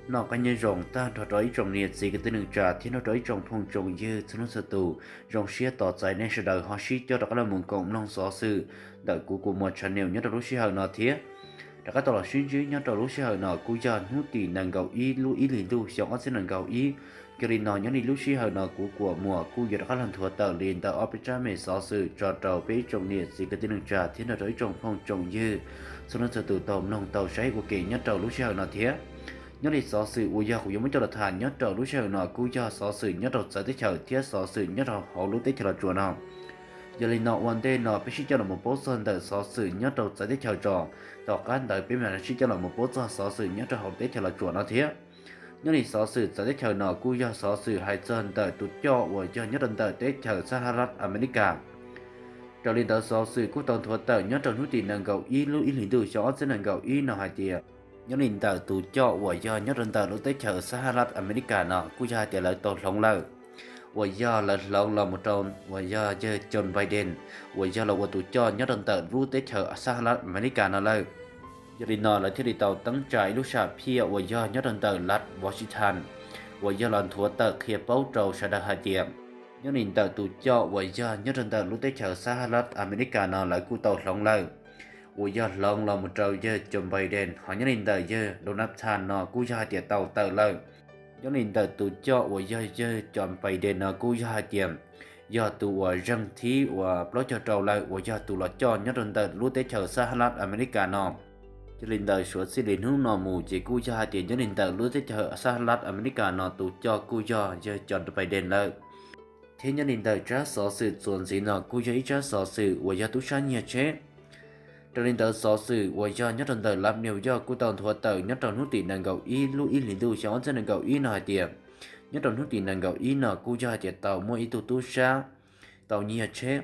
Noj qab nyob zoo tag nrho rau ib tsoom niam txiv kwv tij neej tsa thiab nrog rau ib tsoom phooj tsoom ywg txhua leej txhua tus. Zoo siab tos txais nej sawv daws ho sib coj rov qab los mus koom mloog xov xwm ntawm kuv Kuam Muas channel nyob rau lub sij hawm no thiab. Rov qab tau los sib ntsib nyob rau lub sij hawm no kuj yog hnub tim nees nkaum ib lub ib hlis ntuj xyoo ob txhiab nees nkaum ib. Yog li no nyob li lub sij hawm no kuv Kuam Muas kuj yuav rov qab los nthuav tawm li ntawm ob peb tsab me xov xwm tso rau peb ib tsoom niam txiv kwv tij neej tsa thiab nrog rau ib tsoom phooj tsoom ywg txhua leej txhua tus tau mloog tau saib ua ke nyob rau lub sij hawm no thiab. Nyob li xov xwm uas yog kuv yuav muab coj los tham nyob rau lub sij hawm no kuj yog xov xwm nyob rau txawv teb chaws thiab xov xwm nyob rau hauv lub teb chaws Los Tsuas no. Yog li no ua ntej no peb sib coj los mus paub txog ntawm xov xwm nyob rau txawv teb chaws tso, tom qab ntawd peb mam sib coj los mus paub txog xov xwm nyob rau hauv teb chaws Los Tsuas no thiab. Nyob li xov xwm txawv teb chaws no kuj yog xov xwm hais txog ntawm tus coj uas yog nyob rau ntawm teb chaws Sahalas Amelikas. Raws li ntawd xov xwm kuj tau nthuav tawm nyob rau hnub tim nees nkaum ib lub ib hlis ntuj xyoo ob txhiab nees nkaum ib no hais tias, nyob li ntawm tus coj uas yog nyob rau ntawm lub teb chaws Sahalas Amelikas no kuj yog hais tias lawv tau hloov lawm, uas yog lawv hloov los mus rau uas yog yawg Joe Biden, uas yog los ua tus coj nyob rau ntawm lub teb chaws Sahalas Amelikas no lawm. Yog li no lawv thiaj li tau teeb tsa ib lub sam phiaj uas yog nyob rau ntawm Las Washington, uas yog los nthuav tawm qhia paub rau sawv daws hais tias, nyob li ntawm tus coj uas yog nyob rau ntawm lub teb chaws Sahalas Amelikas no lawv kuj tau hloov lawm, uas yog hloov los mus rau yawg Joe Biden, ho nyob li ntawm yawg Donald Trump no kuj yog hais tias tau tawm lawm. Nyob li ntawm tus coj uas yog yawg Joe Biden no kuj yog hais tias yog tus uas zeeg thib uas plaub caug rau lawm uas yog tus los coj nyob rau ntawm lub teb chaws Sahalas Amelikas no. Yog li ntawd suav txij li hnub no mus ces kuj yog hais tias nyob li ntawm lub teb chaws Sahalas Amelikas no tus coj kuj yog yawg Joe Biden lawm. Thiab nyob li ntawm tsab xov xwm txuas ntxiv no kuj yog ib tsab xov xwm uas yog tub sab nyiag tsheb. Raws li ntawd xov xwm uas yog nyob rau ntawm Las New York kuj tau nthuav tawm nyob rau hnub tim nees nkaum ib lub ib hlis ntuj xyoo ob txhiab nees nkaum ib no hais tias, nyob rau hnub tim nees nkaum ib no kuj yog hais tias tau muaj ib tug tub sab tau nyiag tsheb.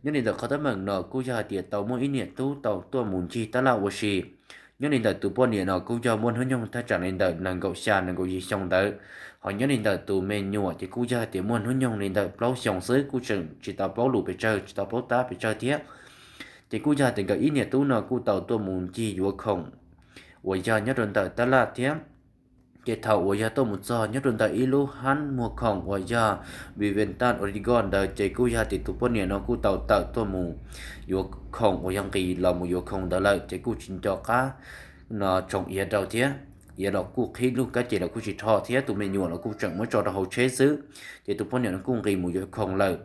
Nyob li ntawm qhov teeb meem no kuj yog hais tias tau muaj ib niam tub tau tuaj mus ncig tab laj ua si. Nyob li ntawm tus poj niam no kuj yog muaj hnub nyoog thaj tsam li ntawm nees nkaum xya nees nkaum yim xyoo ntawd, ho nyob li ntawm tus me nyuam ces kuj yog hais tias muaj hnub nyoog li ntawm plaub xyoos xwb, kuj tseem tsis tau paub lus pes tsawg, tsis tau paub tab pes tsawg thiab. Ces kuj yog hais tias nkawd ib niam tub no kuj tau tuaj mus ncig yuav khoom uas yog nyob rau ntawm tab laj thiab. Ces thaum uas yog tuaj mus txog nyob rau ntawm ib lub hab muag khoom uas yog Viventan Oregon ntawd ces kuj yog tias tus poj niam no kuj tau tawm tuaj mus yuav khoom uas yog nqis los mus yuav khoom ntawd lawm ces kuj tsis nco qab no tsoom iav rau thiab. Iav los kuj qhib lug kab ces los kuj tsis rho thiab, tus me nyuam los kuj tseem muab tso rau hauv tsheb xwb. Ces tus poj niam no kuj nqis mus yuav khoom lawm.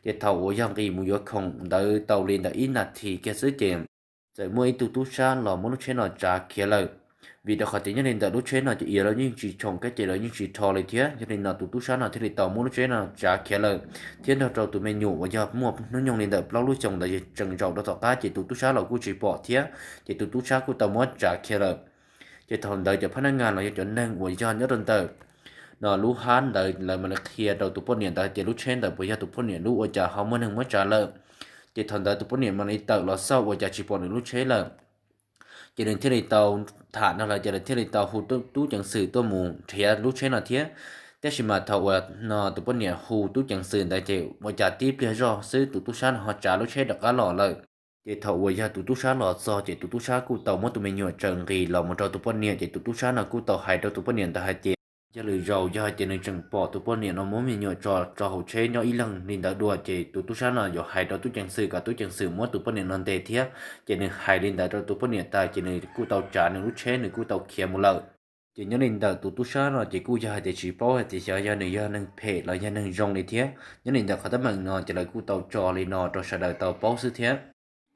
Ces thaum uas yog nqis mus yuav khoom ntawd tau li ntawm ib nas this kiag xwb ces txawm muaj ib tug tub sab los muab lub tsheb no tsav khiav lawm. Vim rau qhov tias nyob li ntawm lub tsheb no ces iav los yeej tsis tshoom kab ces los yeej tsis rho li thiab, yog li no tus tub sab no thiaj li tau muab lub tsheb no tsav khiav lawm, thiab nrog rau tus me nyuam uas yog muaj hnub nyoog li ntawm plaub lub xyoos ntawd tseem zaum rau tom qab ces tus tub sab los kuj tsis pom thiab, ces tus tub sab kuj tau muab tsav khiav lawm. Ces thaum ntawd cov phab nab nga los yog cov neeg uas yog nyob rau ntawm no lub hab ntawd lawv mam li qhia rau tus poj niam ntawd tias lub tsheb ntawd puas yog tus poj niam lub, ua cas ho muaj neeg muab tsav lawm. Ces thaum ntawd tus poj niam mam li tawm los xauj ua cas tsis pom nws lub tsheb lawm. Ces nws thiaj li tau tham no lawm ces lawv thiaj li tau hu tub ceev xwm tuaj mus nrhiav lub tsheb no thiab. Tab sis mas thaum uas no tus poj niam hu tub ceev xwm ntawd ces ua cas tib pliag zoj xwb tus tub sab no ho tsav lub tsheb rov qab los lawm. Ces thaum uas yog tus tub sab los txog ces tus tub sab kuj tau muab tus me nyuam tsaws nqis los mus rau tus poj niam, ces tus tub sab no kuj tau hais rau tus poj niam ntawd hais tias yog lwm zaus yog hais tias nws tseem pom tus poj niam no muab me nyuam tso rau hauv tsheb nyob ib leeg li ntawd dua ces tus tub sab no yuav hais rau tub ceev xwm kom tub ceev xwm muab tus poj niam no ntes thiab. Ces nws hais li ntawd rau tus poj niam tas ces nws kuj tau tsav nws lub tsheb nws kuj tau khiav mus lawm. Ces nyob li ntawm tus tub sab no ces kuj yog hais tias tsis paub hais tias xyov yog nws yog neeg phem los yog neeg zoo li thiab. Nyob li ntawm qhov teeb meem no ces lawv kuj tau tso li no rau sawv daws tau paub xwb thiab.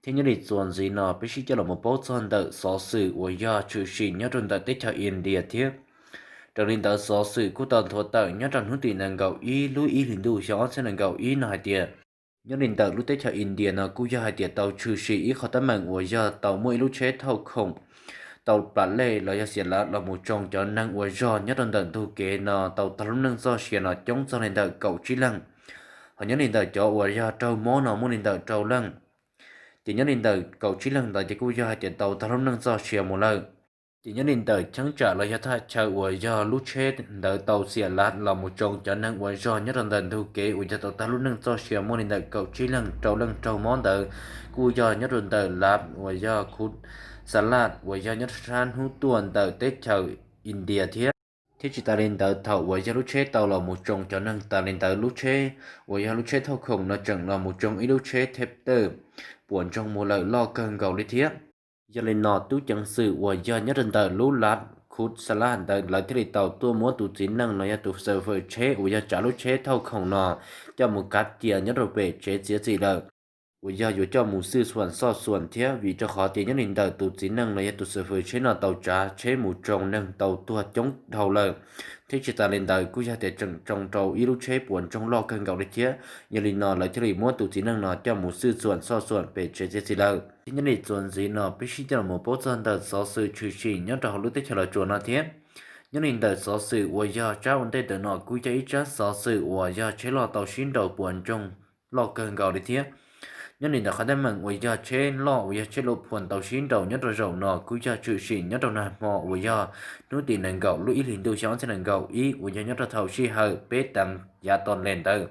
Thiab nyob li txuas ntxiv no peb sib coj los mus paub txog ntawm xov xwm uas yog tshwm sim nyob rau ntawm teb chaws India thiab. Raws li ntawd xov xwm kuj tau nthuav tawm nyob rau hnub tim nees nkaum ib lub ib hlis ntuj xyoo ob txhiab nees nkaum ib no hais tias, nyob li ntawm lub teb chaws India no kuj yog hais tias tau tshwm sim ib qhov teeb meem uas yog tau muaj ib lub tsheb thauj khoom tau plam lej los yog xiam lav los mus tsoo cov neeg uas zog nyob rau ntawm ntug kev no tau tag lub neej txoj sia no coob txog li ntawm kaum tsib leeg. Ho nyob li ntawm cov uas yog raug mob no muaj li ntawm rau leej. Ces nyob li ntawm kaum tsib leeg ntawd ces kuj yog hais tias tau tag lub neej txoj sia mus lawm. Ces nyob li ntawm cheeb tsam los yog thaj chaw uas yog lub tsheb ntawd tau xiam lav los mus tsoo cov neeg uas zog nyob rau ntawm ntug kev uas yog tau tag lub neej txoj sia muaj li ntawm kaum tsib leeg, rau leej raug mob ntawd kuj yog nyob rau ntawm lav uas yog khuv xa laj uas yog nyob rau sab hnub tuaj ntawm teb chaws India thiab. Thiab tsis tas li ntawd, thaum uas yog lub tsheb tau los mus tsoo cov neeg tas li ntawd, lub tsheb uas yog lub tsheb thauj khoom no tseem los mus tsoo ib lub tsheb theb tawj puas ntsoog mus lawm loj kawg nkaus li thiab. Yog li no tub ceev xwm uas yog nyob rau ntawm lub lav khuv xa laj ntawd lawv thiaj li tau tuaj muab tus txiv neej los yog tus xawm fawm tsheb uas yog tsav lub tsheb thauj khoom no coj mus kav cia nyob rau pem tsev txiav txim lawm, uas yog yuav coj mus xwj xuam xoj xuam thiab, vim rau qhov tias nyob li ntawm tus txiv neej los yog tus xawm fawm tsheb no tau tsav tsheb mus tsoo neeg tau tuag coob dhau lawm. Thiab tsis tas li ntawd kuj yog tias tseem tsoo rau ib lub tsheb puas ntsoog loj kawg nkaus li thiab. Yog li no lawv thiaj li muab tus txiv neej no coj mus xwj xuam xoj xuam pem tsev txiav txim lawm. Thiab nyob li txuas ntxiv no peb sib coj los mus paub txog ntawm xov xwm tshwm sim nyob rau hauv lub teb chaws Los Tsuas no thiab. Nyob li ntawm xov xwm uas yog tsab ua ntej ntawm no kuj yog ib tsab xov xwm uas yog tsheb loj tau sib nraus puas ntsoog loj kawg nkaus li thiab. Nyob li ntawm qhov teeb meem uas yog tsheb loj uas yog tsheb lua phuam tau sib nraus nyob rau zaum no kuj yog tshwm sim nyob rau nag hmo uas yog hnub tim nees nkaum lub ib hlis ntuj xyoo ob txhiab nees nkaum ib uas yog nyob rau thaum sij hawm peb teev yav tom ntej ntawd.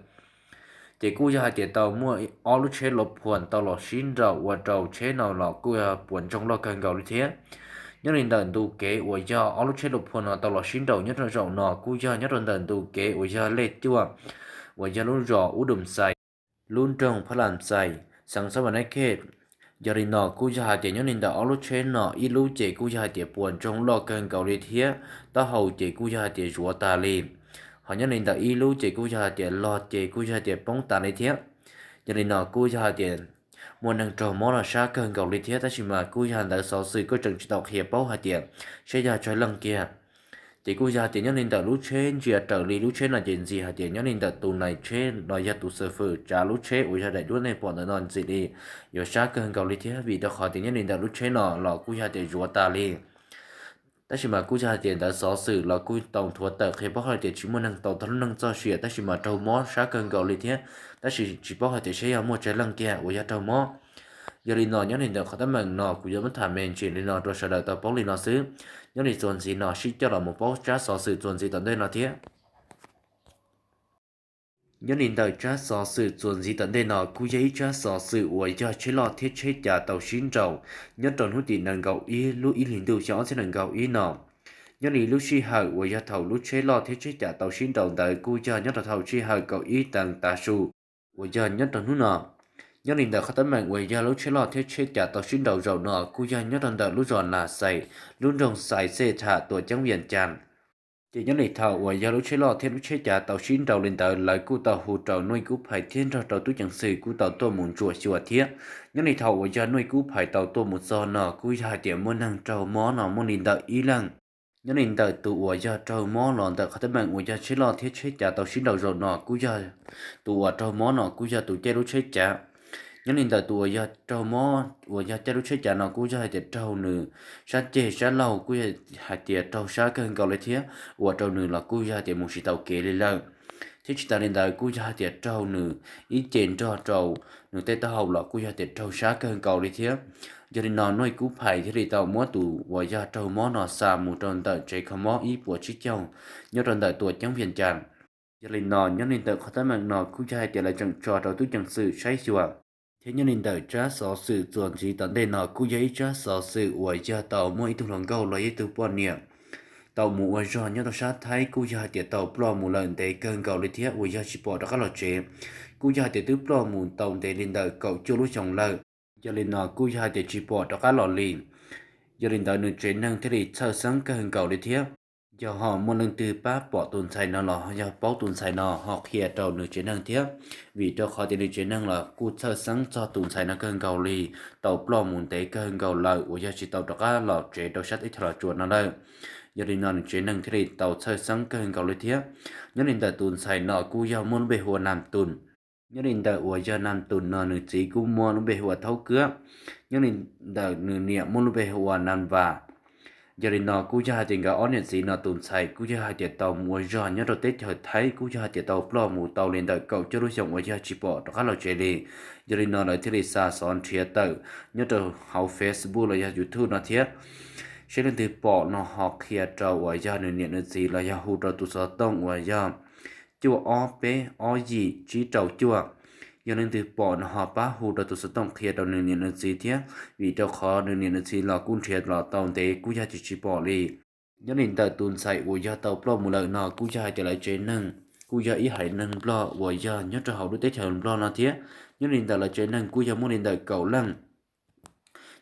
Ces kuj yog hais tias tau muaj ob lub tsheb lua phuam tau los sib nraus ua rau tsheb no los kuj yog puas ntsoog loj kawg nkaus li thiab. Nyob li ntawm ntu kev uas yog ob lub tsheb lua phuam no tau los sib nraus nyob rau zaum no kuj yog nyob rau ntawm ntu kev uas yog lej cuaj uas yog lub zos Ub Dum Xais, lub nroog Phab Lam Xais, xeev Xab Vam Nab Khej. Yog li no kuj yog hais tias nyob li ntawm ob lub tsheb no ib lub ces kuj yog hais tias puas ntsoog loj kawg nkaus li thiab, taub hau ces kuj yog hais tias zuav tas li. Ho nyob li ntawm ib lub ces kuj yog hais tias log ces kuj yog hais tias poob tas li thiab. Yog li no kuj yog hais tias muaj neeg raug mob los sab kawg nkaus li thiab, tab sis mas kuj yog ntawd xov xwm kuj tseem tsis tau qhia paub hais tias saib yog tsawg leej kiag. Ces kuj yog hais tias nyob li ntawm lub tsheb ntsia raws li lub tsheb no ces ntxim hais tias nyob li ntawm tus nais tsheb los yog tus xawm fawm tsav lub tsheb uas yog daim duab nej pom ntawm no ntxim li yuav sab kawg nkaus li thiab, vim rau qhov tias nyob li ntawm lub tsheb no los kuj yog hais tias zuav tas li. Tab sis mas kuj yog hais tias ntawd xov xwm los kuj tau nthuav tawm qhia paub hais tias tsis muaj neeg tau tag lub neej txoj sia, tab sis mas raug mob sab kawg nkaus li thiab, tab sis tsis paub hais tias saib yog muaj tsawg leej kiag uas yog raug mob. Yog li no nyob li ntawm qhov teeb meem no kuv yuav muab tham me ntsis li no rau sawv daws tau paub li no xwb. Nyob li txuas ntxiv no sib coj los mus paub tsab xov xwm txuas ntxiv tom ntej no thiab. Nyob li ntawm tsab xov xwm txuas ntxiv tom ntej no kuj yog ib tsab xov xwm uas yog tsheb loj thiab tsheb cav tau sib nraus nyob rau hnub tim nees nkaum ib lub ib hlis ntuj xyoo ob txhiab nees nkaum ib no. Nyob li lub sij hawm uas yog thaum lub tsheb loj thiab tsheb cav tau sib nraus ntawd kuj yog nyob rau thaum sij hawm kaum ib teev tav su uas yog nyob rau hnub no. Nyob li ntawm qhov teeb meem uas yog lub tsheb loj thiab tsheb cav tau sib nraus zaum no kuj yog nyob rau ntawm lub zos Nas Xais, lub nroog Xais Xej Tham, tuam ceeb Vias Cas. Ces nyob li thaum uas yog lub tsheb loj thiab lub tsheb cav tau sib nraus li ntawd lawv kuj tau hu rau nuj kub phais thiab nrog rau tub ceev xwm kuj tau tuaj mus ntsuam xyuas thiab. Nyob li thaum uas yog nuj kub phais tau tuaj mus txog no kuj yog hais tias muaj neeg raug mob no muaj li ntawm ib leeg. Nyob li ntawm tus uas yog raug mob los ntawm qhov teeb meem uas yog tsheb loj thiab tsheb cav tau sib nraus zaum no kuj yog tus uas raug mob no kuj yog tus caij lub tsheb cav. Nyob li ntawm tus uas yog raug mob uas yog caij lub tsheb cav no kuj yog hais tias raug nws sab ceg sab laug kuj yog hais tias raug sab kawg nkaus li thiab, ua rau nws los kuj yog hais tias mus tsis tau kev li lawm. Thiab tsis tas li ntawd kuj yog hais tias raug nws ib ce nrog rau nws tej taub hau los kuj yog hais tias raug sab kawg nkaus li thiab. Yog li no nuj kub phais thiaj li tau muab tus uas yog raug mob no xa mus rau ntawm tsev kho mob ib puas tsib caug nyob rau ntawm tuam ceeb Vias Cas. Yog li no nyob li ntawm qhov teeb meem no kuj yog hais tias lawv tseem tso rau tub ceev xwm saib xyuas. Thiab nyob li ntawm tsab xov xwm txuas ntxiv tom ntej no kuj yog ib tsab xov xwm uas yog tau muaj ib tug hluas nkauj los yog ib tug poj niam tau mus ua zog nyob rau sab Thaib kuj yog hais tias tau ploj mus lawm ntev kawg nkaus li thiab uas yog tsis pom rov qab los tsev. Kuj yog hais tias twb ploj mus tau ntev li ntawm kaum cuaj lub xyoo lawm. Yog li no kuj yog hais tias tsis pom rov qab los li. Yog li ntawd nws tsev neeg thiaj li txhawj xeeb kawg nkaus li thiab. Yog ho muaj leej twg pab pom tus ntxhais no los yog paub tus ntxhais no ho qhia rau nws tsev neeg thiab, vim rau qhov tias nws tsev neeg los kuj txhawj xeeb txog tus ntxhais no kawg nkaus li, tau ploj mus ntev kawg nkaus lawm uas yog tsis tau rov qab los tsev rau sab teb chaws Los Tsuas no lawm. Yog li no nws tsev neeg thiaj li tau txhawj xeeb kawg nkaus li thiab. Nyob li ntawm tus ntxhais no kuj yog muaj lub npe hu ua Nas Tus. Nyob li ntawm uas yog Nas Tus no nws txiv kuj muaj lub npe hu ua Thaub Kuab. Nyob li ntawm nws niam muaj lub npe hu ua Nas Vas. Yog li no kuj yog hais tias nkawd ob niam txiv no tus ntxhais kuj yog hais tias tau mus ua zog nyob rau teb chaws Thaib kuj yog hais tias tau ploj mus tau li ntawm kaum cuaj lub xyoo uas yog tsis pom rov qab los tsev li. Yog li no lawv thiaj li xa xov nrhiav tawm nyob rau hauv Facebook los yog YouTube no thiab. Seb leej twg pom no ho qhia rau uas yog nws niam nws txiv los yog hu rau tus xov tooj uas yog cuaj ob peb ob yim tsib rau cuaj. Yog leej twg pom no ho pab hu rau tus xov tooj qhia rau nws niam nws txiv thiab, vim rau qhov nws niam nws txiv los kuj nrhiav los tau ntev kuj yog tsis tsis pom li. Nyob li ntawm tus ntxhais uas yog tau ploj mus lawm no kuj yog hais tias lawv tsev neeg kuj yog ib haiv neeg Nplog uas yog nyob rau hauv lub teb chaws Nplog no thiab. Nyob li ntawm lawv tsev neeg kuj yog muaj li ntawm kaum leej.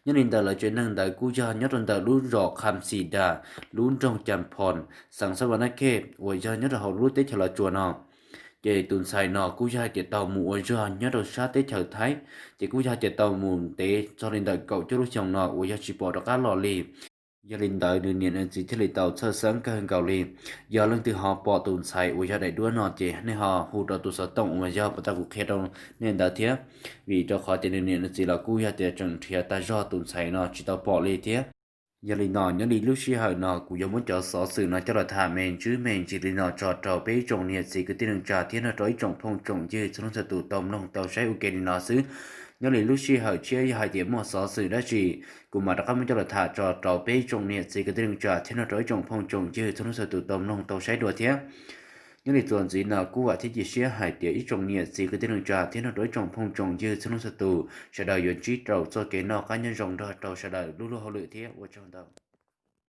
Nyob li ntawm lawv tsev neeg ntawd kuj yog nyob rau ntawm lub zos Kham Xi Das, lub nroog Cas Phos, xeev Xas Vas Nas Khej uas yog nyob rau hauv lub teb chaws Los Tsuas no. Ces tus ntxhais no kuj yog hais tias tau mus ua zog nyob rau sab teb chaws Thaib, ces kuj yog hais tias tau mus ntev txog li ntawm kaum cuaj lub xyoo no uas yog tsis pom rov qab los li. Yog li ntawd nws niam nws txiv thiaj li tau txhawj xeeb kawg nkaus li. Yog leej twg ho pom tus ntxhais uas yog daim duab no ces nej ho hu rau tus xov tooj uas yog puas tau kuv qhia rau nej ntawd thiab, vim rau qhov tias nws niam nws txiv los kuj yog tias tseem nrhiav tag zog tus ntxhais no tsis tau pom li thiab. Yog li no nyob li lub sij hawm no kuv yuav muab cov xov xwm no coj los tham me ntsis me ntsis li no tso rau peb ib tsoom niam txiv kwv tij neej tsa thiab nrog rau ib tsoom phooj tsoom ywg txhua leej txhua tus tau mloog tau saib ua ke li no xwb. Nyob li lub sij hawm tshiab yog hais tias muaj xov xwm dab tsi, kuv mam rov qab muab coj los tham tso rau peb ib tsoom niam txiv kwv tij neej tsa thiab nrog rau ib tsoom phooj tsoom ywg txhua leej txhua tus tau mloog tau saib dua thiab. Nyob li txuas ntxiv no kuj vam thiab cia siab hais tias ib tsoom niam txiv kwv tij neej tsa thiab nrog rau ib tsoom phooj tsoom ywg txhua leej txhua tus sawv daws yuav ntsib rau txoj kev noj qab nyob zoo nrog rau sawv daws lub luag hauj lwm thiab ua tsaug ntau.